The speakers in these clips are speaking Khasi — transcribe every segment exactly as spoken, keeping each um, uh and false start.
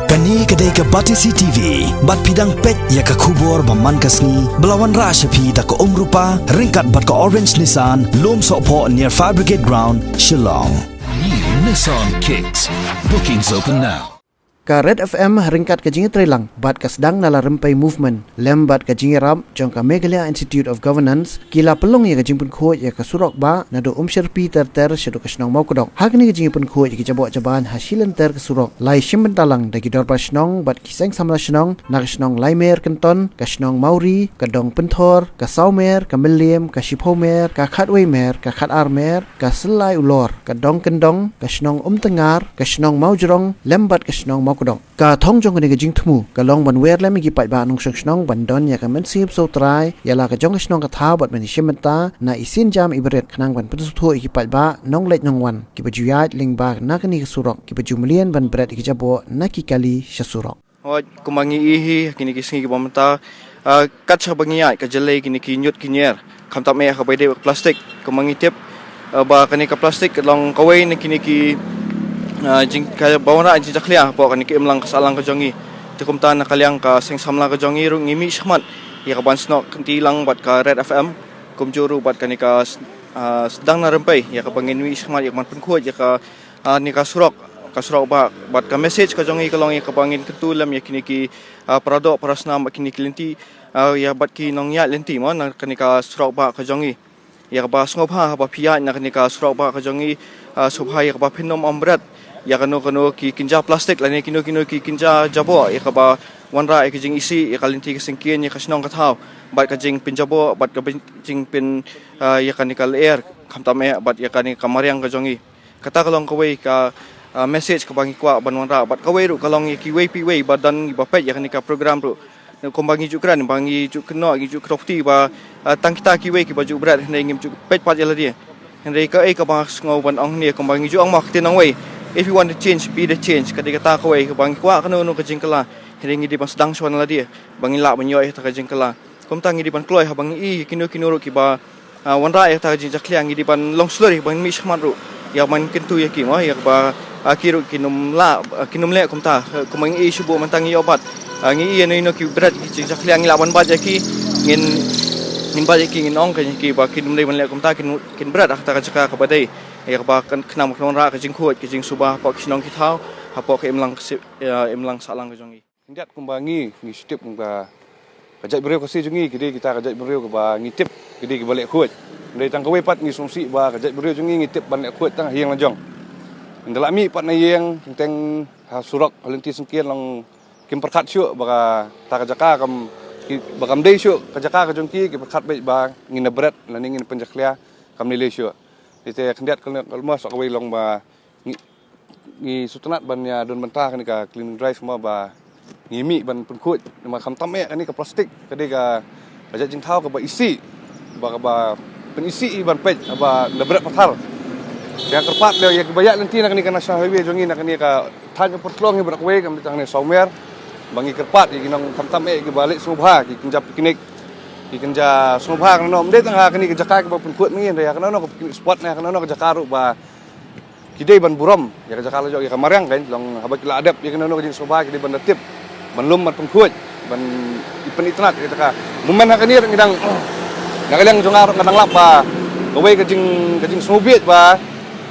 Kane ka dei ka Batesi T V, bad phi dang peit ïa ka khubor ba man ka sngi, ba la wanrah sha phi da ka Umrupa, ryngkat bad ka Orange Nissan, Lumsohphoh near Fire Brigade Ground, Shillong. New Nissan Kicks. Bookings open now. Ka Red F M ryngkat ka jingïatreilang bad ka Sdang na la Rympei Movement, lem bad ka jingïarap jong ka Meghalaya Institute of Governance, ki la pynlong ïa ka jingpynkhuid ïa ka surok bah naduh Umshyrpi ter ter shaduh ka shnong Mawkdok. Ha kane ka jingpynkhuid ïa ki jaboh jaban ha shilynter ka surok, la ïashim bynta lang da ki dorbar shnong bad ki seng samla shnong na ka shnong Laimer Kynton, ka shnong Mawri, ka Dong Pynthor, ka Sawmer, ka Mylliem, ka Shiphew Mer, ka Khatwei Mer, ka Khatar Mer, ka Syllai Ulor, ka Dong Kyndong, ka shnong Umtyngngar, ka shnong Mawjrong, lem bad ka shnong Mawkdok. Ka thong jong kane ka jingthmu ka long ban wer lem ïa ki paidbah nongshong shnong ban don ïa ka mynsiem sngewsih trai ïa la ka jong ka shnong ka thaw bad ban ïashim bynta na i sienjam i barit khnang ban pynsngewthuh ïa ki paidbah nongleit nongwan kiba ju ïaid lyngba na kane ka surok, kiba ju mlien ban bret ïa ki jaboh na ki kali sha surok. Hooid, kumba ngi i hi ha kine ki sngi kiba mynta, ah, kat shaba ngi ïaid ka jyllei kine ki ñiut ki ñier, khamtam eh kaba ïadei bad ka plastik. Kumba ngi tip, ah, ba kane ka plastik ka long kawei na kine ki, ah, jing, kaba wanrah jingjakhlia hapoh kane ka imlang ka sahlang ka jong ngi. Te kumta na ka liang ka seng samla ka jong ngi ruh ngi mih shakhmat ïa ka ban snoh kynti lang bad ka Red F M, kumjuh ruh bad kane ka s-, ah, Sdang na Rympei, ïa kaba ngin mih shakhmat ïa ka ban pynkhuid ïa ka, ah, kane ka surok, ka surok bah, bad ka message ka jong ngi ka long ïa kaba ngin kyntu lem ïa kine ki, ah, para doh para snam bad kine ki lynti, ah, ïa bad ki nongïaid lynti mo na kane ka surok bah ka jong ngi. Ïa kaba sngewbha haba phi ïaid na kane ka surok bah ka jong ngi, ah, sngewbha ïa kaba phin ym bret ïa kano kano ki kynja plastik lane kino kino ki kynja jaboh ïa kaba wanrah ïa ka jingisih ïa ka lynti ka syngkien, ïa ka shnong ka thaw, bad ka jingpynjaboh bad ka jingpyn, ah, ïa kane ka lyer, khamtam eh bad ïa kane ka mariang ka jong ngi. Kata ka long kawei ka, ah, message kaba ngi kwah ban wanrah bad kawei ruh ka long ïa kiwei pa kiwei ba don kiba peit ïa kane ka program ruh. Kumba ngi ju kren, ba ngi ju kynnoh, ngi ju kynnoh phi ba, ah, tang kita kiwei kiba ju bret, hynrei ngim ju peit pat ïa lade. Hynrei kaei kaba sngew ban ong hangne, kumba ngi ju ong ma ka ktien nongwei, "If you want to change, be the change." Ka dei kata kawei kaba ngi kwah kano kano ka jingkylla, hynrei ngi dei ban sdang shuwa na lade ba ngin lah ban ïoh ïa kata ka jingkylla. Kumta ngi dei ban kloi haba ngi i kino kino ruh kiba, ah, wanrah ïa kata ka jingjakhlia, ngi dei ban long shlur ïa kaba ngin mih shakhmat ruh ïa kaba ngin kyntu ïa ki mo, ïa kaba, ah, ki ruh kin ym lah, ah, kin ym leh kumta. Eh, kumba ngi i shu buh mynta ngi ïoh bat, ah, ngi i ïa kino kino ki bret ki jingjakhlia ngi lah ban bat ïa ki, ngin, ngin bat ïa ki, ngin ong ïa ki ba kin ym dei ban leh kumta, kin, kin bret ha kata ka jaka kaba dei ïa kaba kan khnang ba kan wanrah ka jingkhuid ka jingsuba hapoh ki shnong ki thaw, hapoh ka imlang ka si-, ïa, imlang sahlang ka jong ngi. Khyndiat kumba ngi, ngi shu tip kumba ka jaitbynriew Khasi jong ngi, ki dei kita ka jaitbynriew kaba ngi tip ki dei kiba leh khuid. Hynrei tang kawei pat ngi sngewsih ba ka jaitbynriew jong ngi, ngi tip ban leh khuid tang ha ïing la jong. Ynda la mih pat na ïing, teng teng ha surok, ha lynti syngkien long kim pyrkhat shuh ba kata ka jaka kam, ki, ba kam dei shuh ka jaka ka jong ki, ki pyrkhat beit ba ngin da bret lane ngin pynjakhlia, kam lei lei shuh. Te khyndiat ka long, ka long ma sa kawei long ba ngi, ngi sngewtynnat ban ïa don bynta kane ka cleaning drive mo ba ngi mih ban pynkhuid, namar khamtam eh kane ka plastik ka dei ka, ka jait jingthaw kaba isih, ba, kaba pynisih ïa ban peit haba da bret pathar. Ïa kyrpad leh ïa kiba ïaid lynti na kane ka National Highway jong ngi, na kane ka thaiñ Upper Shillong hi baroh kawei, kam dei tang ne Sawmer, ba ngi kyrpad ïa ki nong khamtam eh kiba leit sngewbha, ki kynja picnic, ki kynja sngewbha kano kano, ym dei tang ha kane ka jaka kaba pynkhuid ma ngi, hynrei ha kano kano ka picnic spot ne ha kano kano ka jaka ruh ba ki dei ban burom ïa ka jaka la jong, ïa ka mariang kan, long haba ki la dep ïa kano kano ka jingsngewbha ki dei ban da tip, ban lum, ban pynkhuid, ban pynitynnad ïa ka jaka. Mynta ha kane ruh ngi dang, na ka liang jong nga ruh nga dang lap ba kawei ka jing, ka jingsngewbieit ba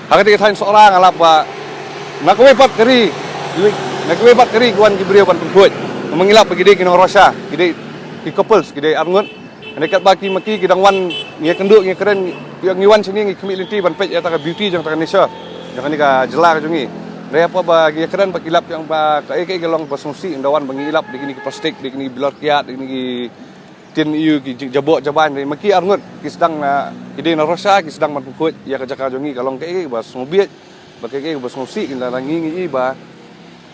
ha kata ka thaiñ Sohra nga lap ba na kawei pat ka ri, na kawei pat ka ri ki wan ki briew ban pynkhuid. Namar ngi lap ba ki dei ki nong Russia, ki dei ki couples, ki dei arngut. Hynrei katba ki ma ki ki dang wan, ngi ïakynduh, ngi kren, ngi wan shane, ngi khmih lynti ban peit ïa kata ka beauty jong kata ka nature jong kane ka jylla ka jong ngi. Hynrei hapoh ba ngi ïakren bad ki lap ïa ba kaei kaei ka long ba sngewsih, ynda wan ba ngi lap da kine ki plastik, da kine ki bilor kiad, da kine ki tin ïu, ki jing-, jaboh jaban, hynrei ma ki arngut ki sdang na, ki dei na Russia, ki sdang ban pynkhuid ïa ka jaka jong ngi, ka long kaei kaei ba sngewbieit. Ba kaei kaei ba sngewsih, ngi la, la ngi, ngi i ba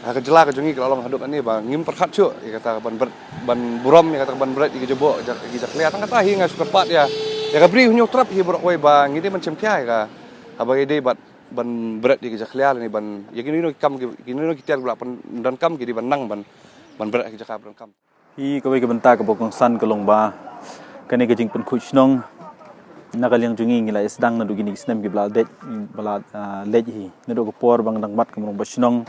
ha ka jylla ka jong ngi ka la long haduh kane ba ngim pyrkhat shuh ïa kata ban bret, ban burom ïa kata ban bret ïa ki jaboh, ïa ki jakhlia. Tang kata hi nga shu kyrpad ïa, ïa ka Bri Hynñiewtrep hi baroh kawei ba ngi dei ban shim khia ïa ka, haba ngi dei ban, ban bret ïa ki jakhlia lane ban, ïa kino kino ki kam, kino kino ki tiar kiba la pyndonkam, ki dei ban nang ban, ban bret ha ki jaka ba donkam. Hi kawei ka bynta kaba kongsan ka long ba kane ka jingpynkhuid shnong na ka liang jong ngi, ngi la ïa sdang naduh kine ki snem kiba la dep, ba la, ah, leit hi, naduh ka por ba nga dang bat kum u rangbah shnong.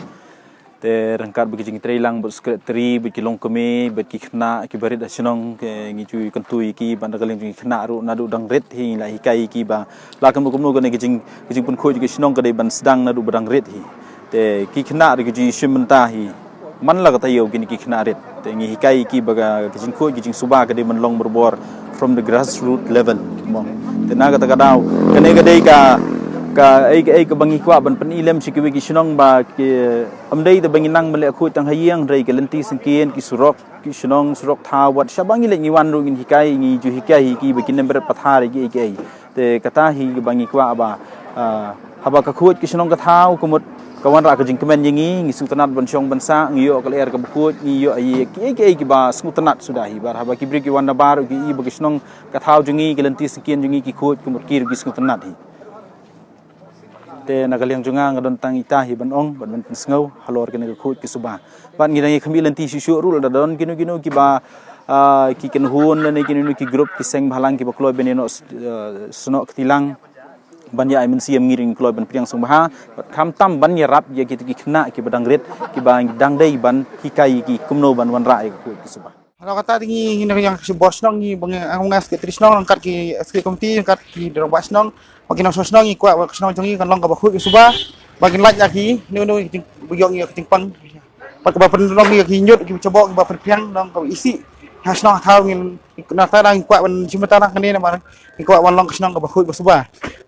Te ryngkat bad ki jingtrei lang bad secretary bad ki longkmie bad ki khynnah kiba rit ha shnong, ki ngi ju kyntu ïa ki bad na ka liang jong ki khynnah ruh naduh dang rit hi ngi la hikai ïa ki ba la kumno kumno kane ka jing ka jingpynkhuid jong ki shnong ka dei ban sdang naduh ba dang rit hi. Te ki khynnah ruh ki ju shim bynta hi man la ka taïew kine ki khynnah rit. Te ngi hikai ïa ki ba ka jingkhuid ka jingsuba ka dei ban long barabor from the grassroots level. Te na kata ka daw kane ka dei ka ka ei ka ei kaba ngi kwah ban pyni lem sha kiwei ki shnong ba ki ym dei te ba ngi nang ban leh khuid tang ha ïing, hynrei ki lynti syngkien, ki surok, ki shnong, surok thaw, wat shaba ngi leit ngi wan ruh ngin hikai, ngi ju hikai hi ki ba kin ym bret pathar ïa ki ei ki ei. Te kata hi ba ngi kwah ba, ah, haba ka khuid ki shnong ka thaw ka mut ka wanrah ka jingkmen ïa ngi, ngi sngewtynnat ban shong ban sah, ngi ïoh ka lyer kaba khuid, ngi ïoh ïa ki ei ki ei kiba sngewtynnat suda hi. Bad haba ki briew ki wan na bar ruh ki i ba ki shnong ka thaw jong ngi, ki lynti syngkien jong ngi ki khuid, ka mut ki ruh ki sngewtynnat hi. Te na ka liang jong nga nga don tang ita hi ban ong bad ban pynsngew halor kane ka khuid ka suba. Bad ngi dang ïa khmih lynti shuh shuh ruh lada don kino kino kiba, ah, ki kynhun lane kino kino ki group ki seng bhalang kiba kloi ban ïa noh, ah, snoh kti lang ban ïa ai mynsiem, ngi ruh ngi kloi ban pdiang sngewbha bad khamtam ban ïarap ïa kita ki khynnah kiba dang rit kiba dang dei ban hikai ïa ki kumno ban wanrah ïa ka khuid ka suba. Hano kata te ngi ngi na yang ka bor shnong ngi bang ang ngas ki tri shnong ryngkat ki S K committee ryngkat ki rangbah shnong. Ba ki nongshong shnong ngi kwah ba ka shnong jong ngi kan long kaba khuid ka suba. Ba kin lait na ki nu nu ki jing ba ïoh ngi ka jingpang. Ba kaba pynlong ngi ki ñiut ki chabok kiba pynphiang long kaba isih. Ha shnong ha thaw ngi na ta ngi kwah ban shim ta na kane namar ngi kwah ban long ka shnong kaba khuid ba suba.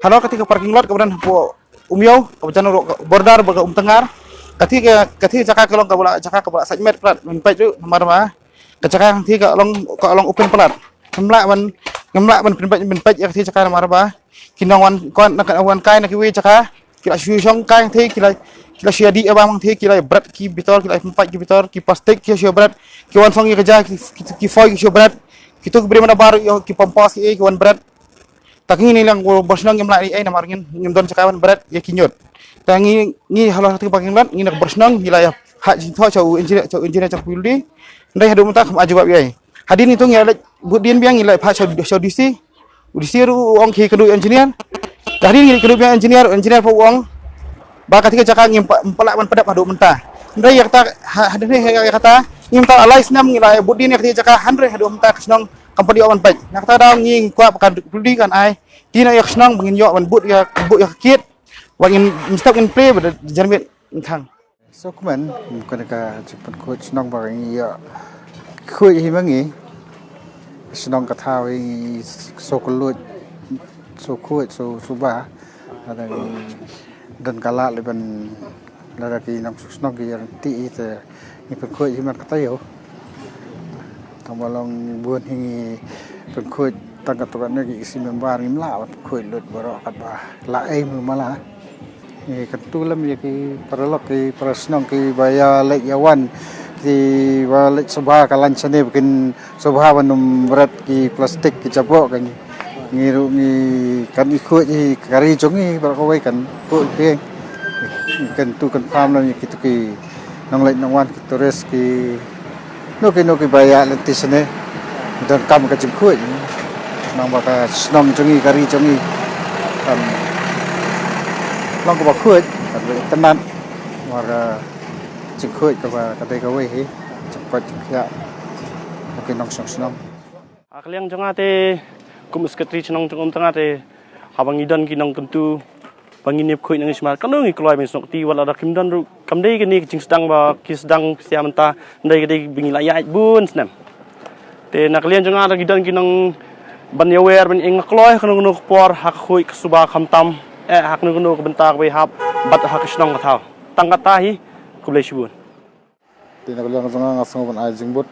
Hano kata ka parking lot kaba don hapoh Umïaw kaba jan ruh border ba ka Umtyngar. Kata ka kata ka jaka ka long kaba la jaka kaba la sait met plat min pait ruh namar ba ka jaka hangtei ka long ka long open plat. Ngam lah ban ngam lah ban pynpait pynpait ïa kata ka jaka namar ba ki nongwan kon na ka wan kai na kiwei jaka ki la shu shong kai hangtei ki la ki la shu ïadih ïa bam hangtei ki la bret ki bitor ki la pynpait ki bitor ki plastik ki shu bret ki wan song ïa ka ja ki ki ki foil ki shu bret ki tu ki briew na bar ïa ki pampers ki ei ki wan bret. Ta ka ngi ni lang ko bor shnong ngim lah ri ei namar ngim ngim don jaka ban bret ïa ki ñiut. Ta ngi ngi halor ha ka parking lot ngi na ka bor shnong ngi la ïa ha jingthoh cha u engineer cha u engineer cha u P W D. Ndai haduh mynta kam aju bab ïa ei. Hadien ngi tu ngi la bud dien biang ngi la pha cha cha D C. U D C ruh u ong ki kadu engineer. Ta hadien ngi kadu biang engineer engineer pa u ong ba ka ti ka jaka ngim pa pa lah ban padap haduh mynta. Ndai ïa kata ha hadien ïa kata ngim ta alai snam ngi la bud dien ïa ka ti ka jaka hynrei haduh mynta ka shnong kam pat ïoh ban peit. Na kata daw ngi kwah ba ka P W D kan ai ki na ïa ka shnong ba ngin ïoh ban bud ïa bud ïa ka kit ba ngin mstap ngin plie ba da janmiet ngin khang. So kmen kane ka jingpynkhuid shnong ba ngi ïoh khuid hi ma ngi shnong ka thaw hi ngi so khuid so khuid so suba. Lada ngi don ka lad leh ban lada ki nongshong shnong ki ïa ryntih hi te ngi pynkhuid hi man ka taïew. Tang ba long bun hi ngi pynkhuid tang katto katne ki isi member ngim lah ban pynkhuid lut baroh katba lah ei mala. Ngi kyntu lem ïa ki paralok ki para shnong kiba ïa leit ïa wan kiba leit sngewbha ka lain shane ba kin sngewbha ban ym bret ki plastik ki jabok kan. Ngi ruh ngi kan i khuid hi ka ri jong ngi baroh kawei kan khuid phi. Ngi kyntu confirm lem ïa kitu ki nongleit nongwan ki tourist ki no ki no kiba ïa lynti shane. Ngi donkam ka jingkhuid nang ba ka shnong jong ngi ka ri jong ngi kan long kaba khuid kan ba itynnad. Namar ka jingkhuid kaba ka dei kawei hi jingkoit jingkhiah ki nongshong shnong. Ha ka liang jong nga te kum u secretary shnong jong um tang nga te haba ngi don ki nongkyntu ba ngin ïa khuid nang shamar kano ngi kloi ban snoh kti wat lada kim don ruh kam dei kane ka jingsdang ba ki sdang sia mynta ndai ka dei ba ngi la ïaid bun snem. Te na ka liang jong nga da ngi don ki nong ban ïawer ban ïeng kloi kano kano ka por ha ka khuid ka suba khamtam eh ha kano kano ka bynta kaba ïahap bad ha ka shnong ka thaw. Tang kata hi khublei shibun. Te na ka liang jong nga nga sngew ban ai jingbud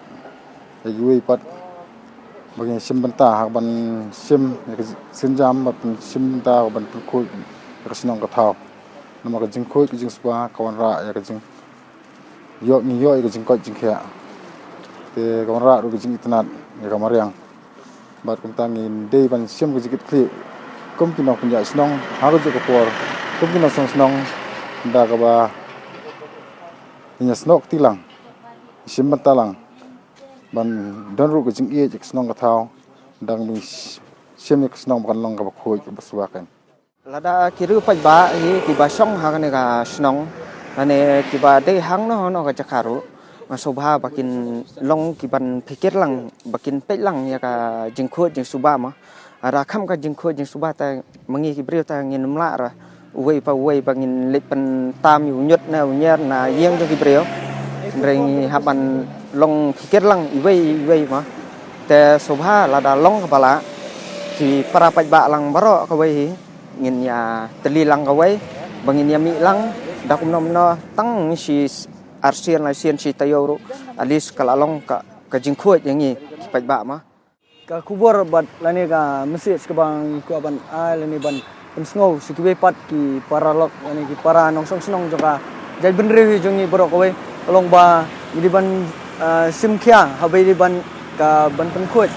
ïa kiwei pat ba ngin shim bynta ha ban shim ïa ka sienjam bad ban shim bynta ha ban pynkhuid ïa ka shnong ka thaw. Namar ka jingkhuid ka jingsuba ka wanrah ïa ka jing ïoh ngi ïoh ïa ka jingkoit jingkhiah. Te ka wanrah ruh ka jingitynnad ïa ka mariang. Bad kumta ngin dei ban shim ka jingkitkhlieh kum ki nongpynïaid shnong ha kajuh ka por kum ki nongshong shnong da kaba ngin ïa snoh kti lang shim bynta lang ban don ruh ka jingïeit ïa ka shnong ka thaw dang ban shim ïa ka shnong ba kan long kaba khuid kaba suba kan. Lada ki riew paidbah hi kiba shong ha kane ka shnong Lane kiba dei hangno hangno ka jaka ruh, nga sngewbha ba kin long kiban phikir lang, ba kin peit lang ïa ka jingkhuid jingsuba mo. Lada kham ka jingkhuid jingsuba te ma ngi ki briew te ngin ym lah re uwei pa uwei ba ngin leit pyntam ïa u ñiut ne u ñiar na ïing jong ki briew. Hynrei ngi hap ban long phikir lang iwei iwei mo. Te sngewbha lada long kaba lah, ki para paidbah lang baroh kawei hi, ngin ïa tylli lang kawei ba ngin ïa mih lang da kumno kumno, tang shi arsien laisien shi taïew ruh, at least ka la long ka, ka jingkhuid ïa ngi ki paidbah mo. Ka khubor bad lane ka message kaba ngi kwah ban ai lane ban pynsngew sha kiwei pat ki para lok lane ki para nongshong shnong jong ka jaitbynriew hi jong ngi baroh kawei, ka long ba ngi dei ban, ah, shim khia haba ïadei ban ka ban pynkhuid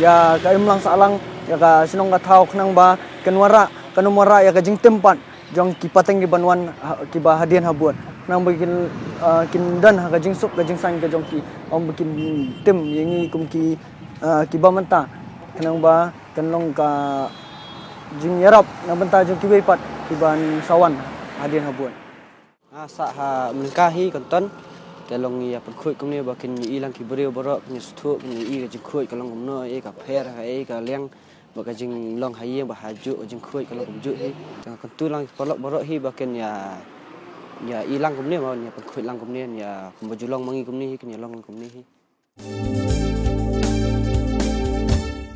ïa ka imlang sahlang, ïa ka shnong ka thaw, khnang ba kan wanrah, kan ym wanrah ïa ka jingtim pat jong ki pateng kiban wan ha, kiba hadien habud, khnang ba kin, ah, kin don ha ka jingsuk ka jingsaiñ ka jong ki, ym ba kin tim ïa ngi kum ki, ah, kiba mynta, khnang ba kan long ka jingïarap na bynta jong kiwei pat kiban sa wan hadien habud. Nga sah ha Mlynka hi, Kynton. Te long ïa pynkhuid kumne ba kin ïohi lang ki briew baroh, kin ïa sngewthuh, kin ïohi ka jingkhuid ka long kumno, eh, ka pher, eh, ka liang, ba ka jinglong ha ïing ba ha juh, ka jingkhuid ka long kumjuh hi. Te nga kyntu lang ki paralok baroh hi ba kin ïa, ïa ïohi lang kumne, ba ïa pynkhuid lang kumne, ïa kumba ju long ma ngi kumne hi, kin ïa long lang kumne hi.